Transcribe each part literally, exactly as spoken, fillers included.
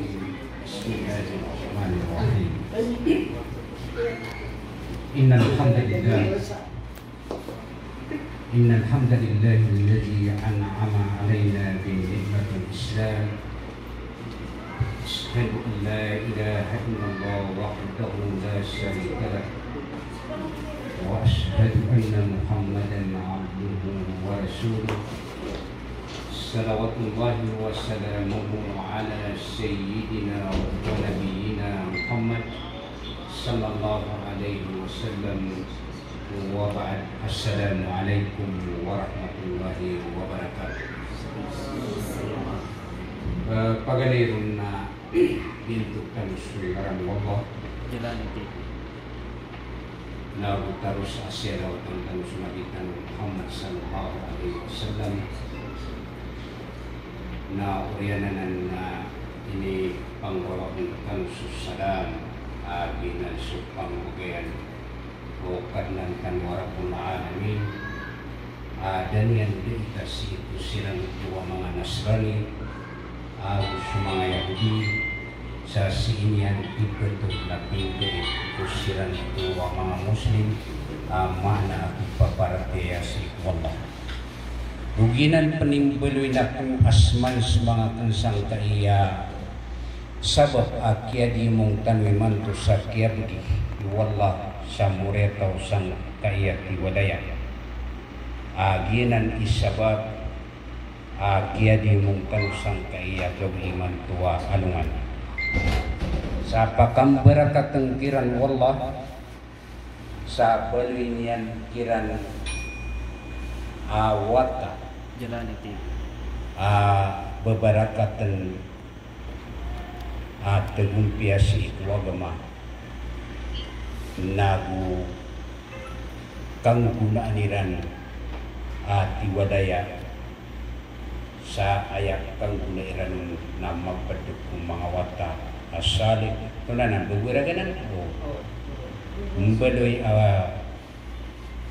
بسم الله الرحمن الرحيم. إن الحمد لله إن الحمد لله الذي أنعم علينا بنعمة الإسلام. أشهد أن لا إله إلا الله وحده لا شريك له، وأشهد أن محمدا عبده ورسوله، صلوات الله وسلامه على سيدنا ونبينا محمد صلى الله عليه وسلم. Wa ba'd, assalamu alaikum warahmatullahi wabarakatuh. Eh, paganay ron na bintog tano so ngaran o Allah. Jalani T V. Na go taro sa asiyalawatan tano so Nabi tano Muhammad sallallahu alaihi wasallam. Na oriyan anan na inipanggolawla tano so salam a giyanan so panggogayan o Kadnan tano a Rabbul Alamin. A da niyan dii ta sii ko siran ko a manga Nasrani ago so manga Yahudi, sa sii niyan dii ptod na pindait ko siran ko a manga Muslim, a maana a kipaparatiyaya sii ko Allah. Go giyanan pn i mbaloy na ko asman so manga knsangkai a sabap a kiyadimong tano imanto sa kiyabgi o Allah sa moriyataw sangkai a tiwalaya. A giyanan i sabap a kiyadimong tano sangkai a gawii imanto a alongan. Sa pakambarakatn kiran o Allah, sa baloy niyan kiran a wata. Jalani T V. A babarakatn a tagompiya sii ko agama. Na go kanggonaan iran a tiwalaya. Sa aya kanggona iran on na mapd ko manga wata a salih. Tonaa nan, beberaga nan? O. Mbaloy a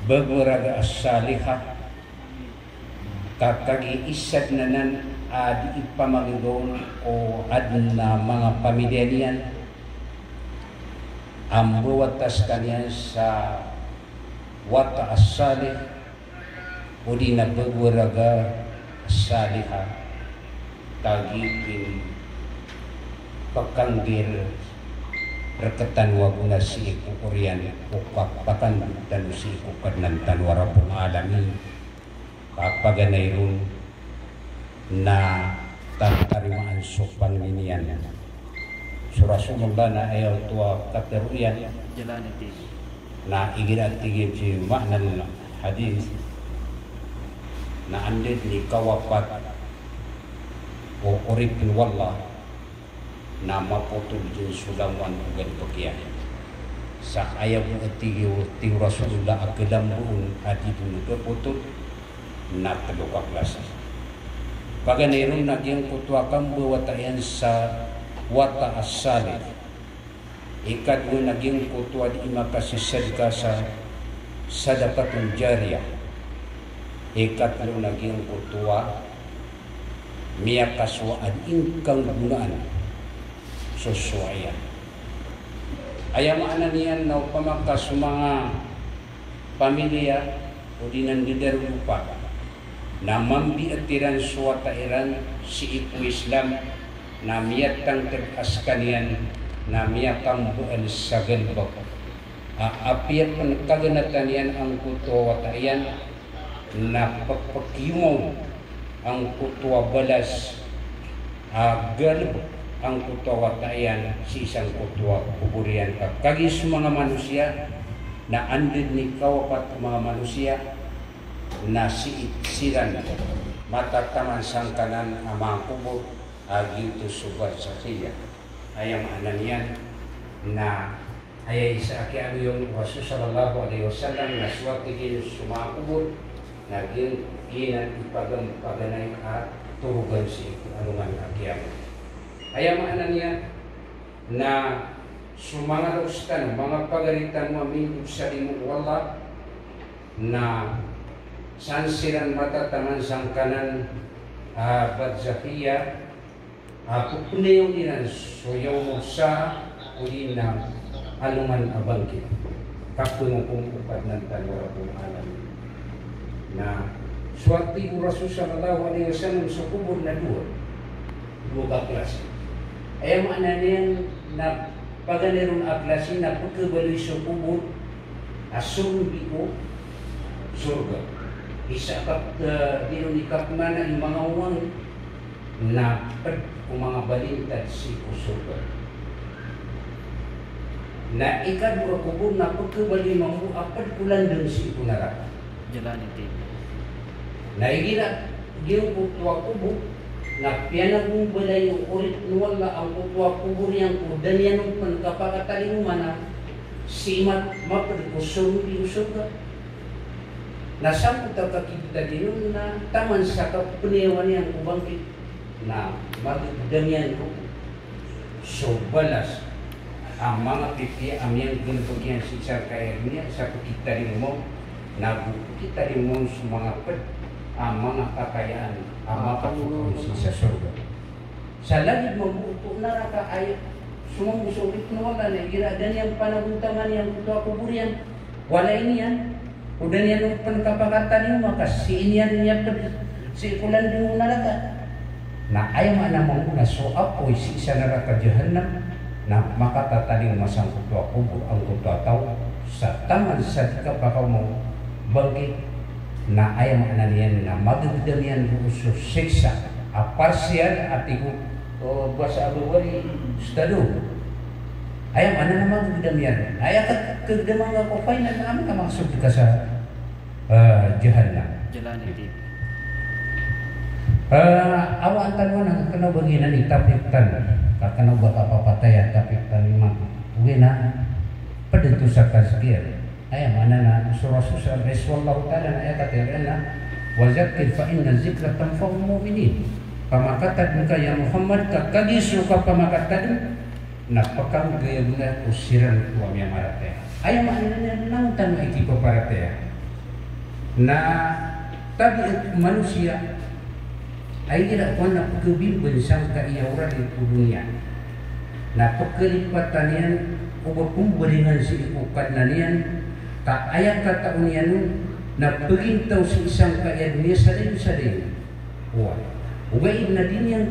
beberaga a salihah. Ka kagiya isa dn anan a dii pamagagaw o adn a manga pamiliya niyan a mbawata skaniyan sa wata a salih, odi na beberaga a salihah, kagiya pn pkanggi rktano a gona sii ko oriyan o kapakandod tano sii ko Kadnan tano a Rabbul Alamin. Ka paganay ron na tatarimaan so pangni niyan. So Rasulullah na aya oto a katharo iyan. Jalani T V. Na igira tig iyan sii maana a hadith na anda dn i kawapat o oripn o Allah na mapotol dn so langowan o galbk iyan. Sa aya bo a tig o, tig o Rasulullah a kalamboon a di dn kapotol na tlo ka klasi. Paganay ron na giyangkoto a kambawata iyan sa wata a salih. Ikadowa na giyangkoto a dii makasisadka sa sadaqatun jariyah. Ikatlo na giyangkoto a miyakasowa a dii ngkanggonaan so sowa iyan. Aya maana niyan na opama ka so manga pamiliya odi na ndadarodopa na mambiit iran so wata iran sii ko Islam, na miyatangkd a skaniyan na miyakambaal sa galbk a apiya pn kaganatan iyan angkoto a wata iyan, na pphkiyomaw angkoto a balas a galbk angkoto a wata iyan sii sangkoto a kobor iyan. Ka kagiya so manga manosiya na anda dn i kawapat o manga manosiya na sii siran matataman sangkanan a manga kobor a giyoto so barzakhiyah. Aya maana niyan na aya isa a kiyaaloy on o Rasul sallallahu alaihi wasallam na so a tig iyan so manga kobor na giyan, giyanan i pagam-, paganay a torogan sii ko alongan a kiyamat. Aya maana niyan na so manga loks tano, manga pagari tano a minggop sa limo o Allah, na san siran matataman sangkanan a barzakhiyah, A pphanayawn iran so yawmus sa'ah, odi na alongan a bangkit. Kapngokom o Kadnan tano a Rabbul Alamin. Na so tig o Rasul sallallahu alaihi wasallam, so kobor na dowa, dowa ka klasi. Aya maana niyan na paganay ron a klasi na pkhabaloy so kobor a sombi ko sorga. Isa ka, eh, di ron ikapmana i manga owang na pd ko manga balintad sii ko sorga. Na ikadowa a kobor na pkhabaloy mambo a pd ko landng sii ko naraka. Jalani T V. Na igira giyangkoto a kobor na piyanagombalay o oripn o Allah angkoto a kobor iyan ko da niyan on pn kapakatalingoma na sii ma-, mapd ko sombi o sorga. Na sangkoto a kakibtad iyan on na taman sa kapphanayawan iyan ko bangkit na magdam iyan ron so balas a manga pipiya a miyanggalbk iyan sii sangkaya doniya sa pkitalingoma on, nago pkitalingoma on so manga pd a manga kakayaan a makapoon sii sa sorga. Sa lagid mambo oto naraka aya so mambo so oripn o Allah na igira da niyan panagontaman iyan angkoto a kobor iyan, walay niyan, o da niyan on pn kapakatalingoma ka sii niyan miyapd sii ko landng o naraka. Na aya maana mambo na so apoy sii sa naraka Jahannam na makatatalingoma sangkoto a kobor angkoto a taw sa taman sa di kapakaoma o bangkit. Na aya maana niyan na magdam iyan ron so siksa a parsial a tig o, o, basa a babay, stado. Aya maana na magdam iyan. Aya ka, kagdaman ka ko final na amin ka makasold ka sa, eh, Jahannam. Jalani T V. Eh, awaan tano anan ka kna o ba giyanan i topic tano. Ka kna o ba kapapatay a topic tano imanto. Ogaid na pd oto sa tazkiyah. Aya maana na so Rasul sallallahu alaihi wasallam, wallahu ta'ala, na aya katharo na, "Wa dhakkir fa inna dhikra tanfa'ul mu'minin." Pamakatadn ka ya Muhammad, ka kagiya so kapamakatadn na pkhanggay a gona ko siran ko a miyamaratiyaya. Aya maana niyan na langon tano a ikipaparatiyaya. Na tabiat o manosiya a igira kowan na pkhabimban sangkaya orad ko doniya na pkhalipatan iyan o ba pmbalingan sii ko Kadnan iyan, ka aya katao niyan on na pagintaw sii sangkaya doniya sa dayon sa dayon. Oway. Ogaid na di niyan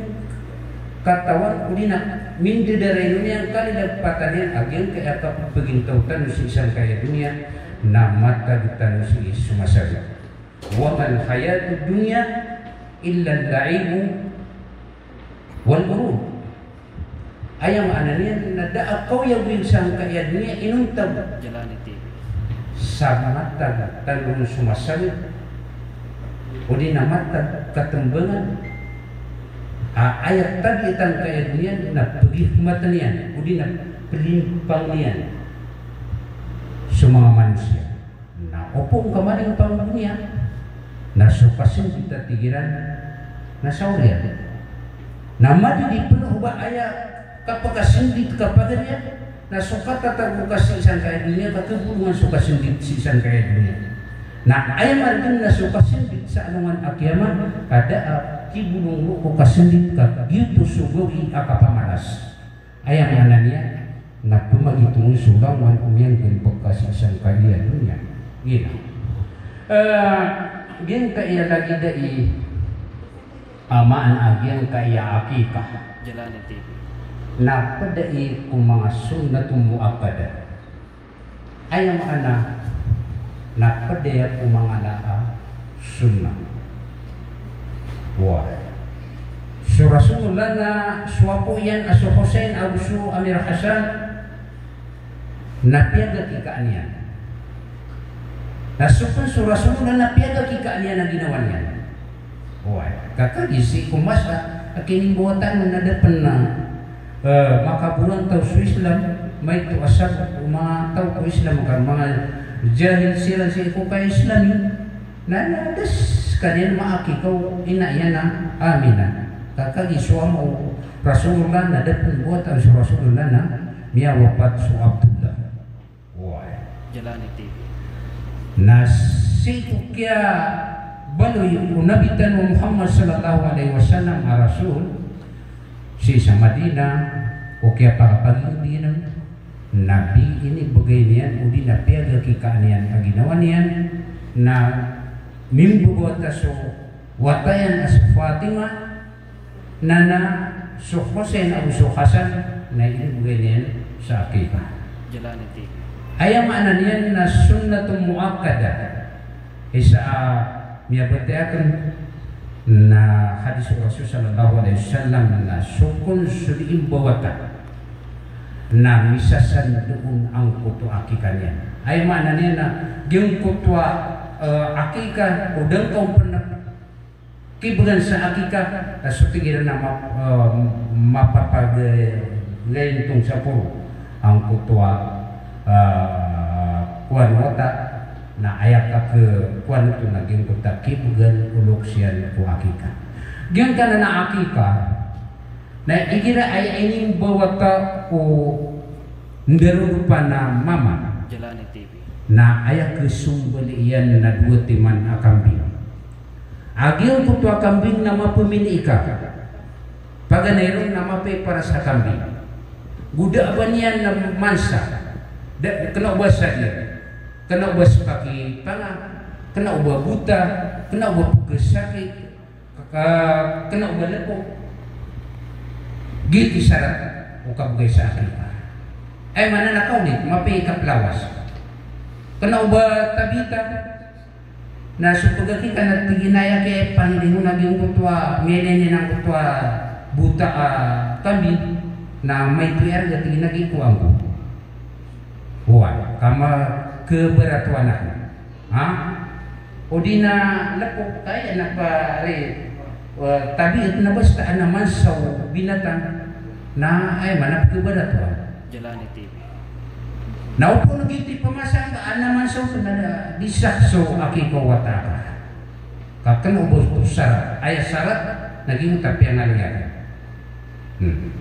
katawan odi na mindadaray on iyan kalilapatan iyan a giyangkaya kapagintaw tano sii sangkaya doniya na matag tano sii so masa a Wa mal hayatud dunya illa la'ibun wal ghurur. Aya maana niyan na da a kaoyagoyag sangkaya doniya inonta bo. Jalani T V. Sa matag tano ron so masagad, odi na matag katmbangan. A, aya tabiat angkaya doniya na pagihmatan iyan, odi na palimpang iyan so manga manosiya. Na opama ka malimpang doniya, na so kasndit a tig iran na sa oriyan. Na madidi pn o ba aya kapakasndit ka pagariya, na so katatago ka sii sangkaya doniya, ka kabolongan so kasndit sii sangkaya doniya. Na aya margn na so kasndit sa alongan a kiyamat, ka da a kibolong ron ko kasndit ka giyoto so gawii a kapamalas. Aya maana niyan na pmagitong so langowan o miyanggalbk ka sii sangkaya doniya. Giya. Eh, giyangkaya lagid ai, ah, maana a giyangkaya akikah. Jalani T V. Na pd ai ko manga sunnatun muakkadah. Aya maana na pd aya ko manga ala a sunnah. Wa. So Rasulullah na so apo iyan a so Husayn ago so Amir Hasan na piyagakikaan iyan. Na so pn so Rasulullah na piyagakikaan iyan a ginawa niyan. Oway, ka kagiya sii ko masa a kinimbawatan na da pn na, eh, makaborantaw so Islam, maito a sabot o manga taw ko Islam ka manga jahil siran sii ko ka-Islam. Na, na da skaniyan maakikah o ina iyan a Aminah. Ka kagiya so ama o Rasulullah na da pn bowatan so Rasulullah na miyawapat so Abdullah. Oway. Jalani T V. Na sii ko kiyabaloy o Nabi tano Muhammad sallallahu alaihi wasallam a Rasul, Sii sa Madina, o kiyapakapagingd iyan, na inimbgay niyan, odi na piyagakika niyan a ginawa niyan, na mimbgay wata so wata iyan a si Fatima, na na so Hussein ago so Hassan, na inimbgay niyan sa akika. Aya maana niyan na sunnatun muakkadah. Isa a miyabatiya akn na hadis o Rasul sallallahu alaihi wasallam na so kon so di mbawata na misasandoon angkoto a akika niyan. Aya maana niyan na giyangkoto a, eh, akika o da ngka on pn kibgan sa akika, na so tig iran na map-, eh, mapapagayntong sa poro angkoto a, eh, kowan o wata, na aya ka ke-, kowan oto na giyangkoto a kibgan o loks iyan ko akika. Giyangkanan a akika, na igira aya inimbawata o ndarodopan a mama, na aya kesombali iyan na dowa timan a kambing. A giyangkoto a kambing na mapamili ka. Paganay ron na mapiya i paras a kambing. Go da a ba niyan na mansa. Da, kna o ba sadir. Kna o ba spaki panga. Kna o ba bota. Kna o ba pkhasakit. Ka, kna o ba lpo. Giyoto i sarat o kabgay sa akika. Aya maana na kaonit, mapiya i kaplawas. Kna o ba tabita. Na so pagakika na tig iyan a aya kiyapangilay on a giyangkoto a, miyailay niyan angkoto a bota a kambing, na maito i arga tig iyan a gikowa angko. Oway, ka ma-, kabaratowan ako. Ha? O di na lpo, kaya na pare, eh, tabiat na basta a na mansa o binatang, na aya maana pkhabaratowan. Na opama na giyoto i pamasa angka a na mansa oto na di sah so akika o wata ka. Ka kna o ba oto sarat, aya sarat na giyoto a piyangaloy akn. Hmm.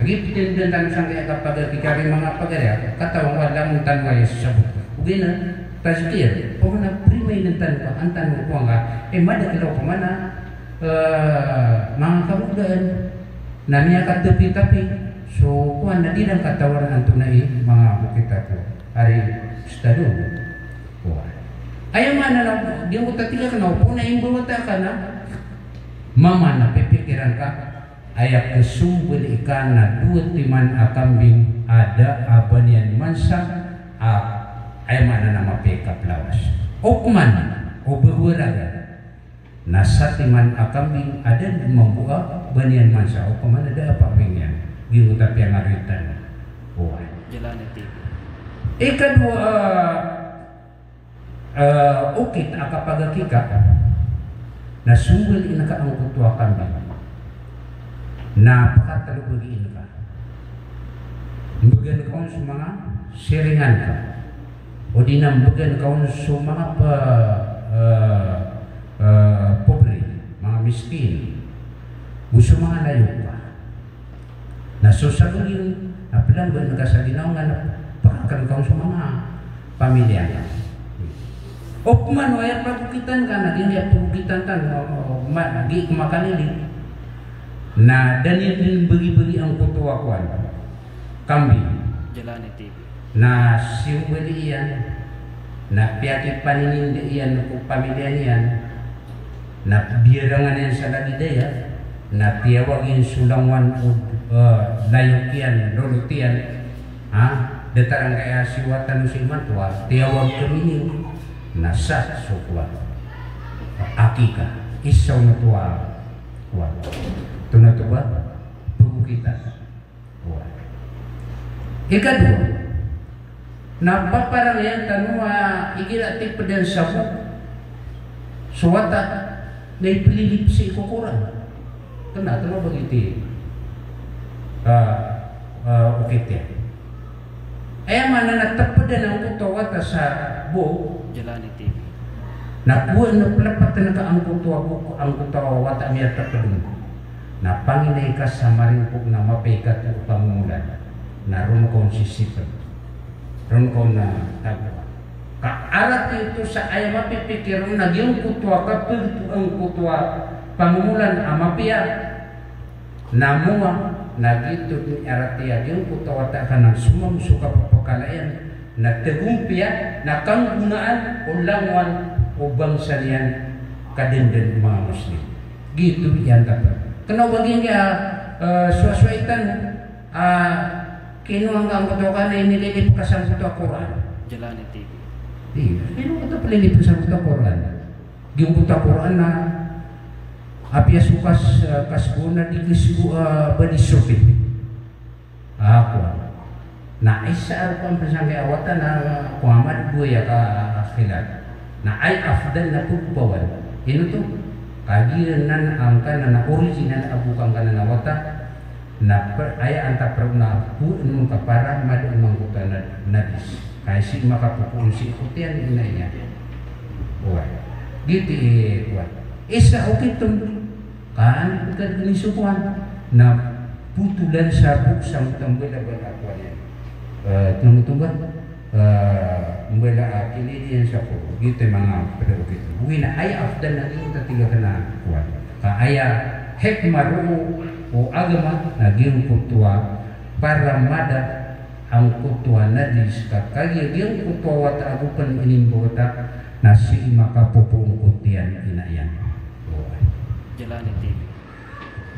Lagid pn dn tano sangkaya kapagari, kami manga pagari, katawan ko a langon tano aya sasabot. Ogaid na tazkir, opama na primainen tano ka, an tano ko angka, eh, madakl opama na, eh, manga kamogaan. Na miyakatapi-tapi, so kowan na di dn katawan antonaa i manga okit a ko ari stadium. Oway. Aya maana na giyangkoto a tig akn na opama na imbawata ka na mama na pipikiran ka, aya kasombali ka na dowa timan a kambing a da a ba niyan mansa a, aya maana na mapiya i kaplawas. Opama na o ba waraga na satiman a kambing a da mambo a ba niyan mansa, opama na da a pakping iyan. Giyoto a piyangaloy tano. Oway. Ikadowa, eh, eh, okit a kapagakika, na sombaliin ka angkoto a kambing. Na pakatlo bagiin ka. Mbgan ka on so manga siringan ka. O di na mbgan ka on so manga pa, eh, eh, pobre, manga miskin. Go so manga layok ka. Na so sabagi on, na plamban ka sa ginawa nga na pakakn ka on so manga pamilya nga. Opama o aya pagokitan ka na, di niyan pagokitan tano, ma-, di ko makalili. Na da niyan dn bagi-bagi angkoto a kowan. Kambing. Na siyombali iyan, na piyakipaninda iyan ko pamilya niyan, na biyarangan iyan sa lagid aya, na tiyawag iyan so langowan o, eh, layok iyan, lolot iyan, ha? Datar angkaya si wata no si imanto a tiyawag kami niyo, na sah so kowan. Akika, isa oto a kowan. Oto na oto ba? Pagokitan. Ikadowa, na paparangayan tano a igira tipdan sa bok so wata na ipililip sii ko Qur'an. Kna, kna o ba giyoto i, ah, ah, okit iyan. Aya maana na tpdan angkoto a wata sa bok. Na kowaan o plapatn ka angkoto a bok, angkoto a wata a miyatpd on. Na panginay ka sa marimpok na mapiya i kato a pamomolan. Na ron ka on sisipn. Ron ka on na tagoa. Ka arat oto sa aya mapipikir on na giyangkoto a kapagto angkoto a pamomolan a mapiya. Na monga, na giyoto dn i aratiya giyangkoto a wata ka na somam so kapepakala iyan, na tagompiya, na kanggonaan o langowan o bangsa niyan ka dn dn o manga Muslim. Giyoto i antap. Kna o ba giyangkai a, eh, sowasowai tano, ah, kinowa ngka angkoto ka na inililip ka sangkoto a Qur'an. Jalani T V. Iya, kinowa ngka angkoto a palilip sangkoto a Qur'an. Giyangkoto a Qur'an na apiya so kas-, eh, kasbo na di kasbo, eh, ba di sopi. Ah, kowan. Na isa a ropan pn sangkai a wata na kowan madboya ka khilaf. Na aya afdal na pagbawan. Ino oto? Kagiya nan angkanan a original a bok angkanan a wata. Na per-, aya antap roo na bo ino ka para mada mangkoto a na-, najis. Ka sii makapopoon sii ko tiyan i ina iyan. Oway. Giyoto i kowan. Isa o kiton. Ka an ko kargni so kowan na potolan sa bok sangkoto a mbala a kowan iyan. Eh, tongotong ba? Eh, mbala a kilid iyan sa ko. Giyoto i manga pd o kiton. Ogaid na aya afdal na giyoto a tig akn a kowan. Ka aya hikmah roo o agama na giyangkoto a para mada angkoto a najis ka kagiya giyangkoto a wata ago pn inimbawata na sii makapopoon ko tiyan i ina iyan. Jalani T V.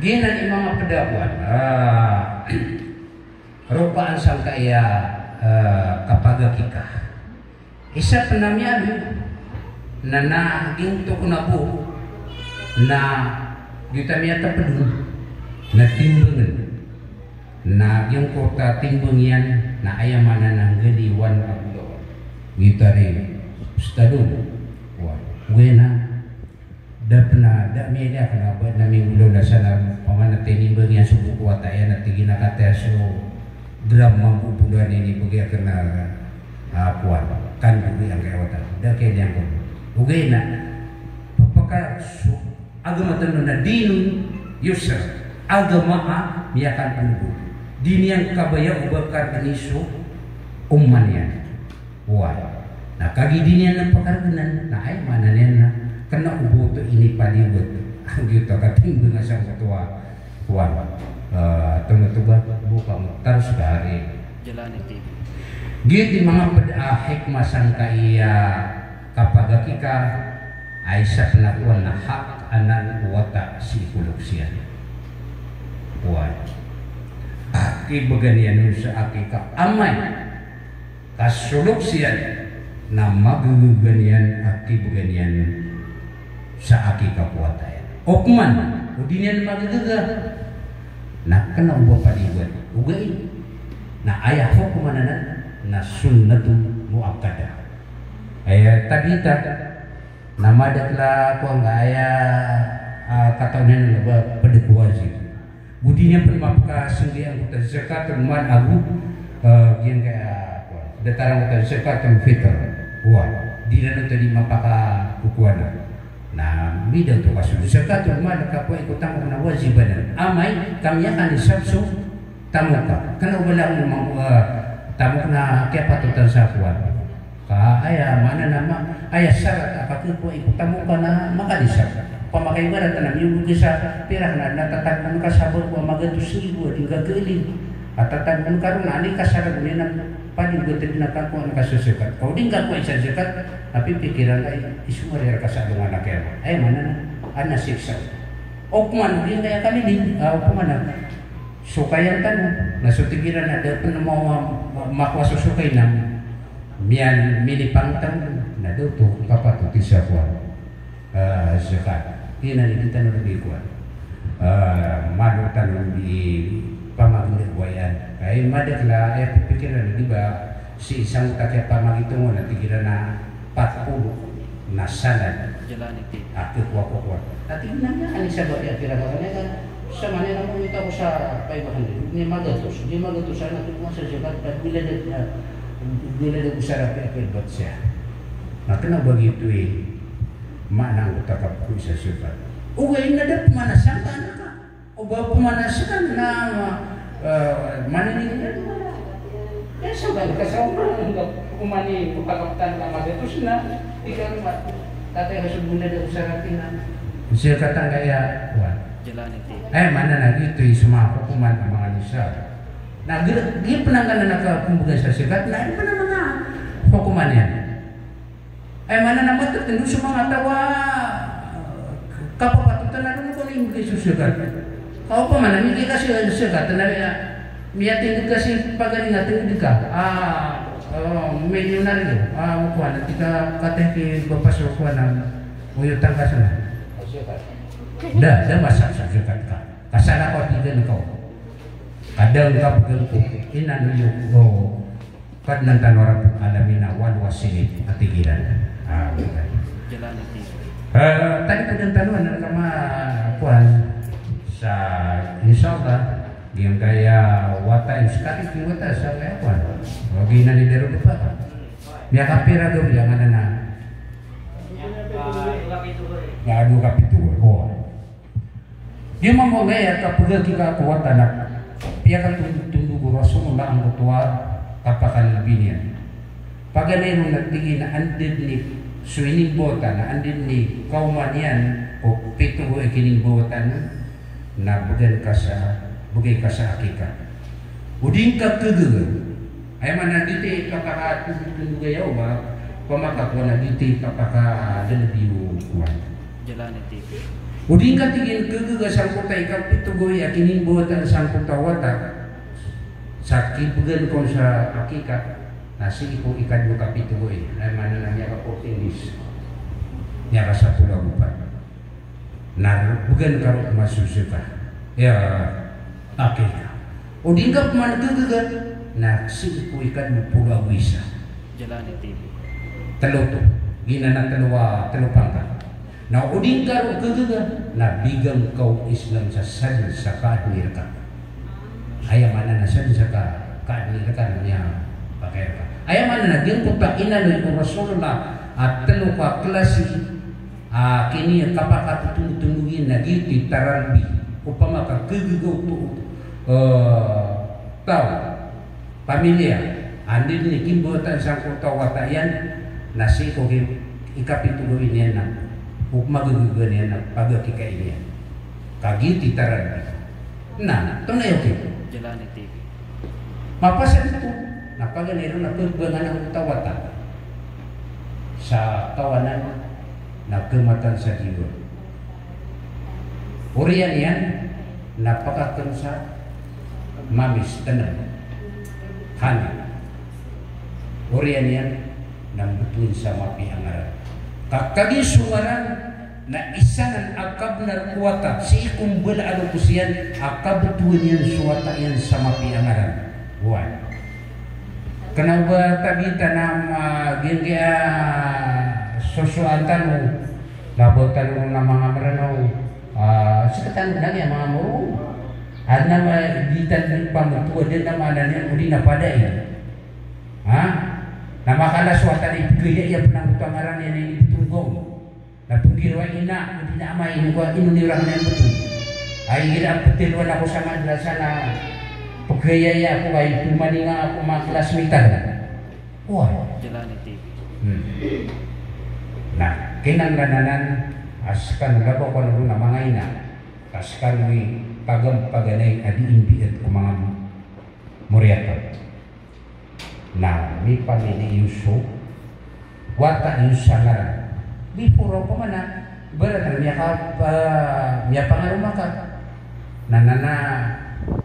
Giyanan i manga pd a kowan. Ah, ropaan sangkai a, eh, kapagakikah. Isa pn a miyaaloy na, na giyangkoto kon a bo na giyoto a miyatapd on na timbangn. Na giyangkoto a timbang iyan na aya maana na nggaliwan a golawan. Giyoto a ri stadon. Wa, ogaid na Da pn a, da miyailay akn a ba na minggolaw na sana pman a tinimbang iyan so bok o wata iyan a tig iyan a kataya so gram mambo polo a inibgay akn a, a, kowan. Kandori angkaya wata. Da kiyailay akn. Ogaid na, pphaka so agama tano na dinun yusr. Agama a miyakandori. Di niyan kabaya o ba kargni so omma niyan. Oway. Na kagiya di niyan na pakargnan, na aya maana niyan na kna o ba oto inipaliwat. Giyoto a katimbang a sangkoto a, oway. Eh, tano to ba, bo ka mo taros ka hari. Jalani T V. Giyoto i manga pd a hikmah sangkai a kapagakikah, a isa pn a kowan na hak anan o wata sii ko loks iyan. Oway. Kibgan iyan on sa akikah amay ka so loks iyan na magagaga niyan a kibgan iyan sa akikah ko wata iyan. Opama o di niyan magagaga na kna o ba paliwat. Ogaid na aya hukman anan na sunnatun muakkadah. Aya tabita na madakl a kowan ka aya, ah, katawan iyan na ba pd ko wajib. Go di niyan pn mapkasnggian angkoto a zakatul mal ago, eh, giyangkaya, ah, kowan. Datar angkoto a zakatul fitr. Wa, di ran oto di mapakakokowan. Na mbida oto ka so zakatul mal ka kowai ko tamok na wajib anan. Amay ka miyakanisab so tamok ka. Kna o ba langon o mangkowa tamok na kiyapatotan sa kowan. Ka aya maana na ma-, aya sarat a kakowai ko tamok ka na makanisab. Opama ka ibarat na miyolog ka sa pira na, na tatagoon ka sa bako a magatos nggibo a di ngka kaalin. A tatagoon ka ron na ani ka sa ragon iyan na paliwat a di na kakowa na ka sa zakat. Ka o di ngka kowai sa zakat, na pipikiran ka i, i so mari rka sa alongan a kiyama. Aya maana na, ana siksa. Opama na di ngka iya kalilin, ah, opama na so kaya tano, na so tig iran a da pn a ma-, ma-, makowa so sokay na miyan minipangtang, na da oto kapatoti sa kowan. Ah, zakat. Ino i di tano di kowan. Ah, malo tano di pamagndeg wayan. Ay, madakl a, eh, pipikiran, di ba, sii sangkoto a kiyapamagitongan a tig iran a pat polo na sanad. Jalani T V. A kkowa, kkowa. A tig iyan a, ani sabap iyan, pira ka kanila. Sa manila mo ito ko sa five hundred. Di magatos. Di magatos, sana tig iyan sa zakat, pagbilad a, bilad a usara pi, pi, bat siya. Na kna o ba giyoto i maana angkoto a kapkowai sa zakat. Ogaid na da pman a sangka na ka. O ba pman a sangka na, eh, manini na. Eh, sangka na ka sa umani, umani, pagkaptan ka magatos na, di ka ma-, tatay ka so bilad a usara pi na. Zakat angkaya, kowan. Aya maana na giyoto i so manga hokoman a manga nisa. Na gi, gi pn angkanan a kapmbgan sa zakat, na aya pn a manga hokoman iyan. Aya maana na matatago so manga taw a kapapatotan a ron kon imbgay so zakat. Ka opama na migay ka sa zakat na, aya, miyatindg ka si pagaring a tindg ka. Ah, oh, milyonaryo. Ah, o kowan, tig ka, kataya ki bapa so kowan a, o, iyotang ka sa na. Da, da masa so zakat ka. Ka sa na ko tig iyan ka, o. Kadang ka pagangko, inano iyo, o, Kadnan tano a Rabbul Alamin a walo a silip a tig iran. Ah, okay. Eh, tadi pagantano, ano ka ma, kuwan, sa, insha Allah, giyangkaya wata, yung sekali yung wata, sa kaya kuwan. Wagi na ni Daru Depa ka. Miyakapira daw, yang ada na. Miyaka dua kapito, oh. Di mambo ngaya kapagakika ko wata na piyakatondog o Rasulullah angkoto a kapakalbi niyan. Paganay ron na tig iyan a anda dn i so inimbawatan, na anda dn i kaoma niyan ko pito go i kinimbawatan, na bgan ka sa, bgay ka sa akika. O di ngka kagaga. Aya maana na di ti kapakatondog-tondog aya o ba, pamakakowa na di ti kapakadalbi o kowan. O di ngka tig iyan kagaga sangkoto a ikapito go i a kinimbawatan sangkoto a wata. Sa kibgan kon sa akika, na sii ko ikadowa kapito go i. Aya maana na miyaka fourteen days. Miyaka sapolo ago pat. Na bgan ka ron masosoka. Ya, akika. O di ngka pman kagaga, na sii ko ikadopolo ago isa. Tlo oto. Giyanan a tlo a, tlo pangkat. Na o di ngka ron kagaga, na bigan ka o Islam sa sadn sa kaadn i rka. Aya maana na sadn sa ka, kaadn i rka na miyapakay rka. Aya maana na giyangkoto a inaloy o Rasulullah a tlo ka klasi a kini kapakatotondog-tondog iyan na giyoto i taralbi. Opama ka kagaga oto, eh, taw, pamilya, anda dn i kimbawatan sangkoto a wata iyan, na sii ko ki, ikapito go i niyan na, o magagaga niyan na pagakika i niyan. Ka giyoto i taralbi. Na, tonaa i okit? Mapasad oto, na paganay ron na pagbangan angkoto a wata sa kawanan na kematan sa diwang. Oriyan iyan na pakakn sa mamis, tnm, hangin. Oriyan iyan na mbtowan sa mapiya a ngaran. Ka kagiya so ngaran na isa nan a kabnar ko wata, sii ko mbala a lokes iyan a kabtowan iyan so wata iyan sa mapiya a ngaran. Oway. Kna o ba tabiya tano a, ah, giyangkaya, ah, sosoan tano, labaw tano ron a manga Mranaw, ah, sktano dn a manga Moro. Adn a ma, di tano pamtowa dn a maana niyan o di na padai. Ha? Na makala so wata na ipgaya iyan pn angkoto a ngaran iyan a inibtong ka on. Na pgiraw a ina, odi na ama, ino ka, ino niyo rakn iyan btong. Ay, igira a ptharoon ako sa madrasa na pgaya iyan ako, ay, pmaninga ako, manga classmate ako. Oway. Hmm. Na kinanglan anan a skano, labaw kano ron a manga ina, a skano i pagampaganay a dii mbiit ko manga moriyakap. Na mipamili iyo so wata iyo sa ngaran. Before, opama na, ibarat na miyaka, ah, miyapangaroma ka. Na, na, na,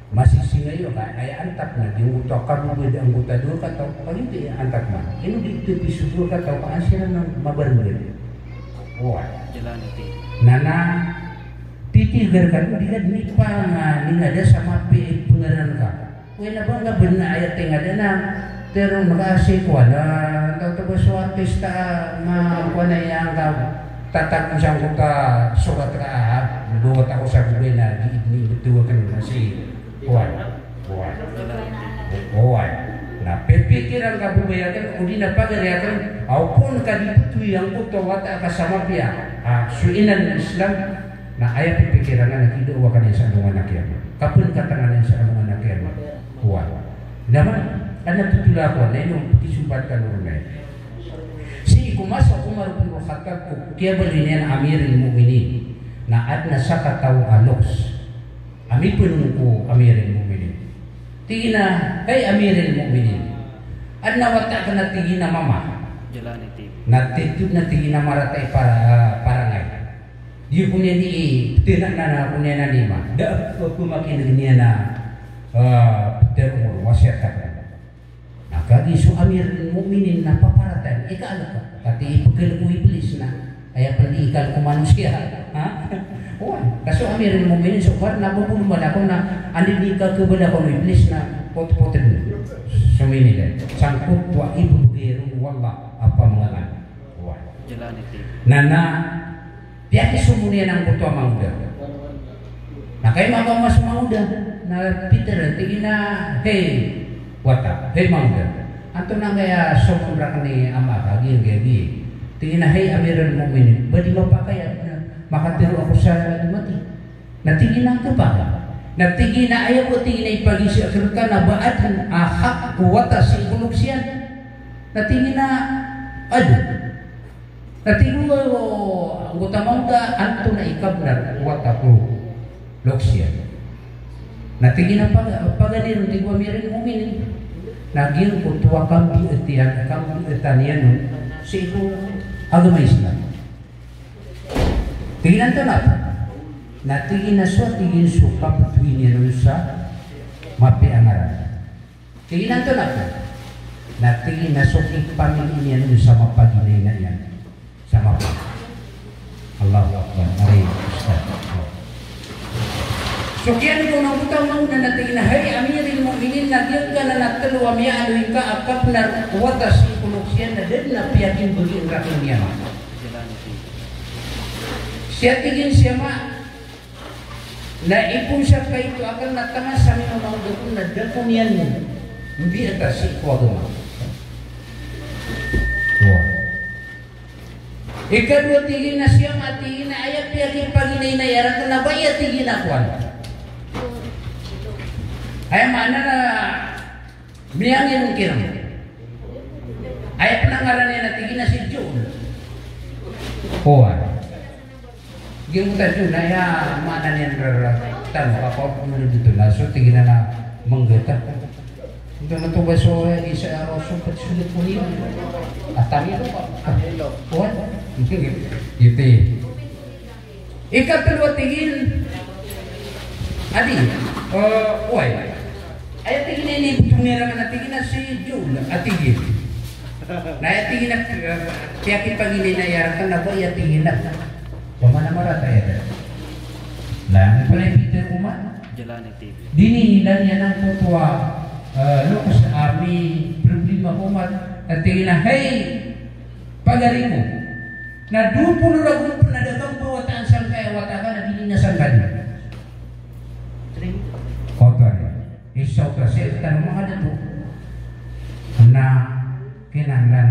masisinga iyo ka, aya antap na, di angkoto a kababaya, angkoto a dowa kataw, pagiya antap man. Ino di tpi so dowa kataw, ka an siran na mabarngd. Oway. Na, na, titigar ka, di ka dn ipanganinga da sa mapiya i pngaran ka. Oway, na ba ngka bn a aya tingada na, tero maka si kowan, ah, antaa oto ba so artista, ah, na kowan a aya ngka tatago sangkoto a sorat ka, ah, mbawata ko sa babay na di, di btho akn na si kowan. Oway. Oway. Na pipikiran ka babay akn, odi na pagari akn, a opama ka di btho i angkoto a wata ka sa mapiya. Ah, so inan o Islam, na aya pipikiran ka na kidaawa ka niyan sa alongan a kiyamat. Kapn ka tangan iyan sa alongan a kiyamat. Oway. Daman, adn a totol a kowan, na ino pkisompat kano ron ay. Sii ko masa o Umar bin Khattab ko kiyabaloy niyan a Amirul Mu'minin. Na adn a sakataw a loks a mipnong ko Amirul Muminin. Tig iyan a, "Hay Amirul Muminin, adn a wata akn a," tig iyan a, "mama." Na titho na, tig iyan a, marata i para-, parangay. Di ko niyan i, pthanan na ko niyan a nima. Da a pmakin'g niyan a, ah, ptharoon, wasiyat akn. Na kagiya so Amirul Muminin na paparatan, ika alka. Kati ipkl ko Iblis na aya pn di ikal ko manosiya. Ha? Oway. Ka so Amirul Muminin so bar na bubulong bala ko na anda di ikakbala ko Iblis na potpotn. Sominilan. Sangkoto a ibbgay ron o Allah a pamngangan. Oway. Na, na, piyakisomo niyan angkoto a mangoda. Na kagiya makaoma so mangoda, na pitharo, tig iyan a, "Hay wata, hay mangoda. Antonaa angkaya somon rakn i ama ka, giya, giya, giya?" Tig iyan a, "Hay Amirul Muminin, ba di mapakay a makatharo ako sa mati?" Na tig iyan a, "Khapakay." Na tig iyan a, "Aya bo," tig iyan a, "ipagiza akn rka na ba adn a hak o wata sii ko loks iyan?" Na tig iyan a, "Adn." Na tig o, o, angkoto a mangoda, "Antonaa i kabnar o wata ko loks iyan?" Na tig iyan a, "Paga-, paganay ron," tig o Amirul Muminin. Na giyangkoto a kambiit iyan, kambiitan iyan on sii ko agama Islam. Tig iyan a, "Antonaa?" Na tig iyan a, "So," tig iyan, "so kaptowi niyan on sa mapiya a ngaran." Tig iyan a, "Antonaa?" Na tig iyan a, "So kipamili niyan on sa mapaginaynayan sa mapiya." Allahu Akbar. Ari, Ustadh. So kiyan ko na buta mo na, na tig iyan a, "Hay Amirul Muminin, na giyangkanan a tlo a miyaaloy ka a kabnar o wata sii ko loks iyan na da dn a piyakimbgay rakn iyan." Siya, tig iyan, siya ma na ipon sa kaito akn na taman sa mimamangod ako na da ko niyan mbiyata sii ko agama. Ikadowa, tig iyan, na siya ma, tig iyan, aya piyakipaginaynayan rakn na ba aya, tig iyan, a kowan. Aya maana na miyangin kiran. Aya pn a ngaran iyan a tig iyan a si Joel. Kowan. Giyangkoto a Joel na aya maana niyan rktano ka kowan pn dito na so tig iyan a manggata. Ito na to ba so, eh, isa a raw so pati sulit ko niyan. Atang ito pa. Kowan. Ito. Ikatlo a tig iyan, adi, eh, oway. Aya tig iyan a inibtong iran a tig iyan a si Joel a tig iyan. Na aya tig iyan a, eh, piyakipaginaynayan rakn na ba aya tig iyan a ba man a marata aya. Na, na pala i Peter Umar. Dinihilan iyan angkoto a, eh, loks a miproblema ko omat a tig iyan a, hay, pagari ko. Na dowa polo ragon pn a da ka mbawataan sangkaya wata ka na di niyan sangkaya. Koto a isa oto a sii rktano manga dato. Na kinanglan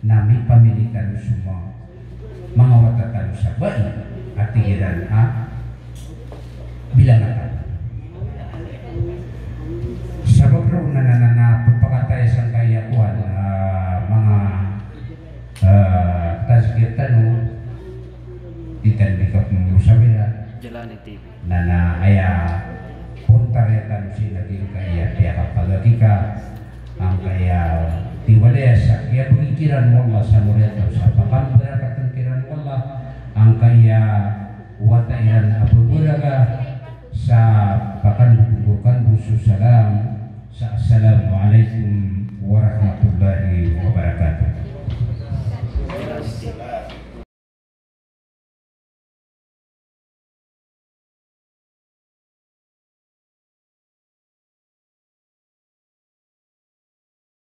na mipamili tano so manga wata tano sa bai a tig iran a bilang a taw. Sabap roo na, na, na, na pphakataya sangkaya kowan, ah, manga, ah, tazkiyah tano, di tano di kapmosawira. Na, na aya pontaraya tano sii na giyangkaya piyakapagakika, angkaya tiwalaya sa kiyabgi kiran o Allah sa moriyataw sa pakambarakatn kiran o Allah, angkaya wata iran a babaraga sa pakandodon ko kandod so salam sa assalamu alaikum